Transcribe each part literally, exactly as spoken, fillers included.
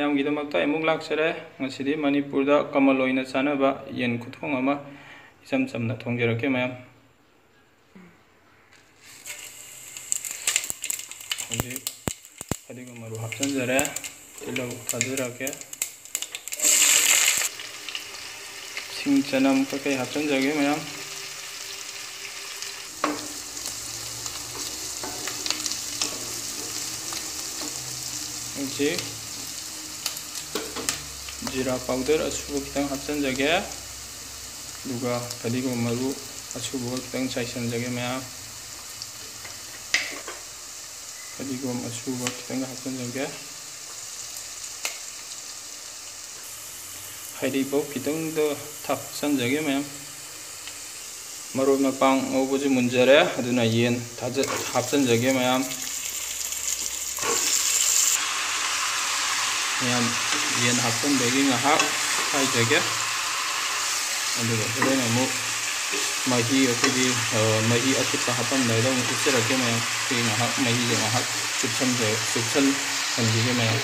ꯃꯌꯥꯝꯒꯤꯗꯃꯛꯇ ꯑꯩ ꯑꯃꯨꯛ ꯂꯥꯛꯆꯔꯦ꯫ ꯉꯁꯤꯗꯤ ꯃꯅꯤꯄꯨꯔꯗ ꯀꯃꯟ ꯑꯣꯏꯅ ꯆꯥꯅꯕ ꯌꯦꯟ ꯈꯨꯊꯣꯡ ꯑꯃ ꯏꯆꯝ ꯆꯝꯅ ꯊꯣꯡꯖꯔꯛꯀꯦ, ꯃꯌꯥꯝ꯫ ꯍꯧꯖꯤꯛ ꯐꯗꯤꯒꯣꯝ ꯃꯔꯨ ꯍꯥꯞꯆꯤꯟꯖꯔꯦ꯫ ꯇꯤꯜꯍꯧ ꯊꯥꯖꯔꯛꯀꯦ꯫ ꯁꯤꯡ ꯆꯅꯝ ꯀꯩꯀꯩ ꯍꯥꯞꯆꯤꯟꯖꯒꯦ, ꯃꯌꯥꯝ꯫ ꯍꯧꯖꯤꯛ ꯖꯤꯔꯥ ꯄꯥꯎꯗꯔ ꯑꯁꯨꯕ ꯈꯤꯇꯪ ꯍꯥꯞꯆꯤꯟꯖꯒꯦ, ꯑꯗꯨꯒ ꯐꯗꯤꯒꯣꯝ ꯃꯔꯨ ꯑꯁꯨꯕꯒ ꯈꯤꯇꯪ ꯆꯥꯏꯁꯤꯟꯖꯒꯦ, ꯃꯌꯥꯝ꯫ ꯐꯗꯤꯒꯣꯝ ꯑꯁꯨꯕ ꯈꯤꯇꯪꯒ ꯍꯥꯞꯆꯤꯟꯖꯒꯦ꯫ ꯍꯩꯔꯤꯕꯣꯞ ꯈꯤꯇꯪꯗ ꯊꯥꯛꯆꯟꯖꯒꯦ, ꯃꯌꯥꯝ꯫ ꯃꯔꯣꯏ ꯃꯄꯥꯡ ꯉꯧꯕꯁꯨ ꯃꯨꯟꯖꯔꯦ, ꯑꯗꯨꯅ ꯌꯦꯟ ꯊꯥꯖ-, ꯍꯥꯞꯆꯤꯟꯖꯒꯦ, ꯃꯌꯥꯝ꯫ ꯃꯌꯥꯝ, ꯌꯦꯟ ꯍꯥꯞꯆꯤꯟꯕꯒꯤ ꯉꯥꯏꯍꯥꯛ ꯍꯥꯏꯖꯒꯦ, ꯑꯗꯨꯒ ꯍꯣꯔꯦꯟ ꯑꯃꯨꯛ ꯃꯍꯤ ꯑꯩꯈꯣꯏꯒꯤ, ꯑ, ꯃꯍꯤ ꯑꯊꯤꯠꯄ ꯍꯥꯞꯄꯝꯗꯥꯏꯗ ꯑꯃꯨꯛ ꯎꯠꯆꯔꯛꯀꯦ, ꯃꯌꯥꯝ꯫ ꯁꯤ ꯉꯥꯏꯍꯥꯛ ꯃꯍꯤꯁꯦ ꯉꯥꯏꯍꯥꯛ ꯆꯨꯞꯁꯟꯖ-, ꯆꯨꯞꯁꯟꯍꯟꯈꯤꯒꯦ, ꯃꯌꯥꯝ꯫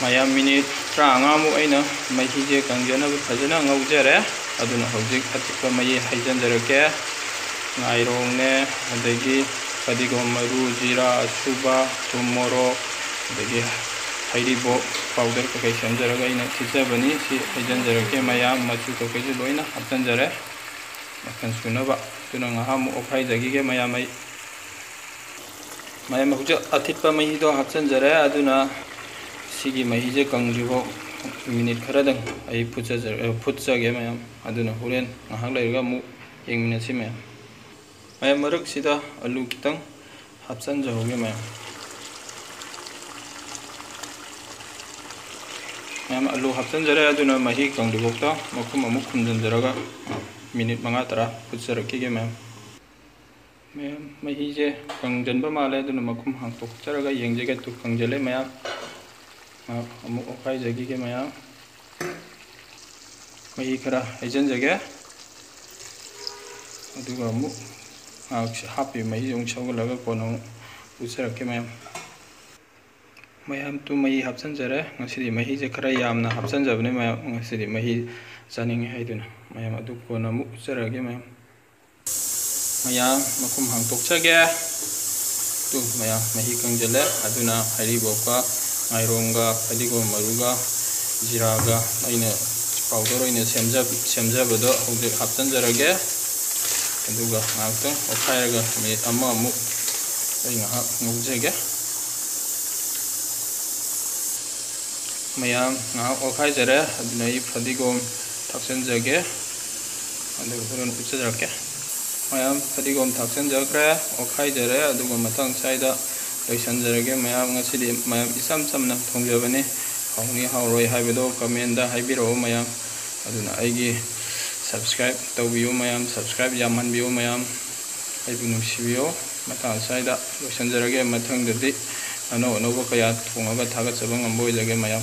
ꯃꯌꯥꯝ, ꯃꯤꯅꯤꯠ ꯇꯔꯥꯃꯉꯥꯃꯨꯛ ꯑꯩꯅ ꯃꯍꯤꯁꯦ ꯀꯪꯖꯅꯕ ꯐꯖꯅ ꯉꯧꯖꯔꯦ꯫ ꯑꯗꯨꯅ ꯍꯧꯖꯤꯛ ꯑꯊꯤꯠꯄ ꯃꯍꯤ ꯍꯩꯖꯤꯟꯖꯔꯛꯀꯦ꯫ ꯉꯥꯏꯔꯣꯡꯅꯦ, ꯑꯗꯒꯤ ꯐꯗꯤꯒꯣꯝ ꯃꯔꯨ, ꯖꯤꯔꯥ ꯑꯁꯨꯕ, ꯊꯨꯝ, ꯃꯣꯔꯣꯛ, ꯑꯗꯒꯤ ꯍꯩꯔꯤꯕꯣꯞ ꯄꯥꯎꯗꯔ ꯀꯩꯀꯩ ꯁꯦꯝꯖꯔꯒ ꯑꯩꯅ ꯊꯤꯠꯆꯕꯅꯤ꯫ ꯁꯤ ꯍꯩꯖꯤꯟꯖꯔꯛꯀꯦ꯫ ꯃꯌꯥꯝ, ꯃꯆꯨ ꯀꯩꯀꯩꯁꯨ ꯂꯣꯏꯅ ꯍꯥꯞꯆꯤꯟꯖꯔꯦ ꯃꯈꯜ ꯁꯨꯅꯕ꯫ ꯑꯗꯨꯅ ꯉꯥꯏꯍꯥꯛ ꯑꯃꯨꯛ ꯑꯣꯠꯈꯥꯏꯖꯈꯤꯒꯦ, ꯃꯌꯥꯝ꯫ ꯑꯩ ꯃꯌꯥꯝ, ꯍꯧꯖꯤꯛ ꯑꯊꯤꯠꯄ ꯃꯍꯤꯗꯣ ꯍꯥꯞꯆꯤꯟꯖꯔꯦ꯫ ꯑꯗꯨꯅ ꯁꯤꯒꯤ ꯃꯍꯤꯁꯦ ꯀꯪꯗ꯭ꯔꯤꯐꯥꯎ ꯃꯤꯅꯤꯠ ꯈꯔꯗꯪ ꯑꯩ ꯐꯨꯠꯆꯖ-, ꯑ, ꯐꯨꯠꯆꯒꯦ, ꯃꯌꯥꯝ꯫ ꯑꯗꯨꯅ ꯍꯣꯔꯦꯟ ꯉꯥꯏꯍꯥꯛ ꯂꯩꯔꯒ ꯑꯃꯨꯛ ꯌꯦꯡꯃꯤꯟꯅꯁꯤ, ꯃꯌꯥꯝ꯫ ꯃꯌꯥꯝ, ꯃꯔꯛꯁꯤꯗ ꯑꯂꯨ ꯈꯤꯇꯪ ꯍꯥꯞꯆꯤꯟꯖꯍꯧꯒꯦ, ꯃꯌꯥꯝ꯫ ꯃꯌꯥꯝ, ꯑꯂꯨ ꯍꯥꯞꯆꯤꯟꯖꯔꯦ꯫ ꯑꯗꯨꯅ ꯃꯍꯤ ꯀꯪꯗ꯭ꯔꯤꯐꯥꯎꯗ ꯃꯈꯨꯝ ꯑꯃꯨꯛ ꯈꯨꯝꯖꯤꯟꯖꯔꯒ ꯃꯤꯅꯤꯠ ꯃꯉꯥ ꯇꯔꯥ ꯐꯨꯠꯆꯔꯛꯈꯤꯒꯦ, ꯃꯌꯥꯝ꯫ ꯃꯌꯥꯝ, ꯃꯍꯤꯁꯦ ꯀꯪꯁꯤꯟꯕ ꯃꯥꯜꯂꯦ, ꯑꯗꯨꯅ ꯃꯈꯨꯝ ꯍꯥꯡꯇꯣꯛꯆꯔꯒ ꯌꯦꯡꯖꯒꯦ꯫ ꯇꯨ, ꯀꯪꯁꯤꯜꯂꯦ, ꯃꯌꯥꯝ꯫ ꯉꯥꯏꯍꯥꯛ ꯑꯃꯨꯛ ꯑꯣꯠꯈꯥꯏꯖꯈꯤꯒꯦ, ꯃꯌꯥꯝ꯫ ꯃꯍꯤ ꯈꯔ ꯍꯩꯖꯤꯟꯖꯒꯦ꯫ ꯑꯗꯨꯒ ꯑꯃꯨꯛ ꯉꯥꯏꯍꯥꯛ ꯍꯥꯞꯄꯤꯕ ꯃꯍꯤꯁꯦ ꯑꯃꯨꯛ ꯁꯧꯍꯜꯂꯒ ꯀꯣꯟꯅ ꯑꯃꯨꯛ ꯎꯠꯆꯔꯛꯀꯦ, ꯃꯌꯥꯝ꯫ ꯃꯌꯥꯝ ꯇꯨ ꯃꯍꯤ ꯍꯥꯞꯆꯤꯟꯖꯔꯦ꯫ ꯉꯁꯤꯗꯤ ꯃꯍꯤꯁꯦ ꯈꯔ ꯌꯥꯝꯅ ꯍꯥꯞꯆꯤꯟꯖꯕꯅꯦ ꯃꯌꯥꯝ, ꯉꯁꯤꯗꯤ ꯃꯍꯤ ꯆꯥꯅꯤꯡꯉꯤ ꯍꯥꯏꯗꯨꯅ꯫ ꯃꯌꯥꯝ ꯑꯗꯨ ꯀꯣꯟꯅ ꯑꯃꯨꯛ ꯎꯠꯆꯔꯛꯑꯒꯦ ꯃꯌꯥꯝ꯫ ꯃꯌꯥꯝ ꯃꯈꯨꯝ ꯍꯥꯡꯇꯣꯛꯆꯒꯦ꯫ ꯇꯨ ꯃꯌꯥꯝ ꯃꯍꯤ ꯀꯪꯁꯤꯜꯂꯦ꯫ ꯑꯗꯨꯅ ꯍꯩꯔꯤꯕꯣꯞꯀ ꯉꯥꯏꯔꯣꯡꯒ ꯐꯗꯤꯒꯣꯝ ꯃꯔꯨꯒ ꯖꯤꯔꯥꯒ ꯑꯩꯅ powder ꯑꯣꯏꯅ ꯁꯦꯝꯖ-, ꯁꯦꯝꯖꯕꯗꯣ ꯍꯧꯖꯤꯛ ꯍꯥꯞꯆꯤꯟꯖꯔꯒꯦ꯫ ꯑꯗꯨꯒ ꯉꯥꯏꯍꯥꯛꯇꯪ ꯑꯣꯠꯈꯥꯏꯔꯒ ꯃꯤꯅꯤꯠ ꯑꯃꯃꯨꯛ ꯑꯩ ꯉꯥꯏꯍꯥꯛ ꯉꯧꯖꯒꯦ꯫ ꯃꯌꯥꯝ ꯉꯥꯏꯍꯥꯛ ꯑꯣꯠꯈꯥꯏꯖꯔꯦ꯫ ꯑꯗꯨꯅ ꯑꯩ ꯐꯗꯤꯒꯣꯝ ꯊꯥꯛꯆꯤꯟꯖꯒꯦ꯫ ꯑꯗꯨꯒ ꯍꯣꯔꯦꯟ ꯎꯠꯆꯔꯛꯀꯦ꯫ ꯃꯌꯥꯝ ꯐꯗꯤꯒꯣꯝ ꯊꯥꯛꯆꯤꯟꯖꯈ꯭ꯔꯦ, ꯑꯣꯠꯈꯥꯏꯖꯔꯦ꯫ ꯑꯗꯨꯒ ꯃꯊꯪ ꯁ꯭ꯋꯥꯏꯗ ꯂꯣꯏꯁꯤꯟꯖꯔꯒꯦ꯫ ꯃꯌꯥꯝ ꯉꯁꯤꯗꯤ ꯃꯌꯥꯝ ꯏꯆꯝ ꯆꯝꯅ ꯊꯣꯡꯖꯕꯅꯤ꯫ ꯍꯥꯎꯅꯤ ꯍꯥꯎꯔꯣꯏ ꯍꯥꯏꯕꯗꯣ commentꯗ ꯍꯥꯏꯕꯤꯔꯛꯑꯣ ꯃꯌꯥꯝ꯫ ꯑꯗꯨꯅ ꯑꯩꯒꯤ subscribe ꯇꯧꯕꯤꯌꯨ ꯃꯌꯥꯝ, subscribe ꯌꯥꯝꯍꯟꯕꯤꯌꯨ ꯃꯌꯥꯝ꯫ ꯑꯩꯕꯨ ꯅꯨꯡꯁꯤꯕꯤꯌꯨ꯫ ꯃꯇꯥꯡ ꯑꯁ꯭ꯋꯥꯏꯗ ꯂꯣꯏꯁꯤꯟꯖꯔꯒꯦ꯫ ꯃꯊꯪꯗꯗꯤ ꯑꯅꯧ ꯑꯅꯧꯕ ꯀꯌꯥ ꯊꯣꯡꯉꯒ ꯊꯥꯒꯠꯆꯕ ꯉꯝꯕ ꯑꯣꯏꯖꯒꯦ ꯃꯌꯥꯝ꯫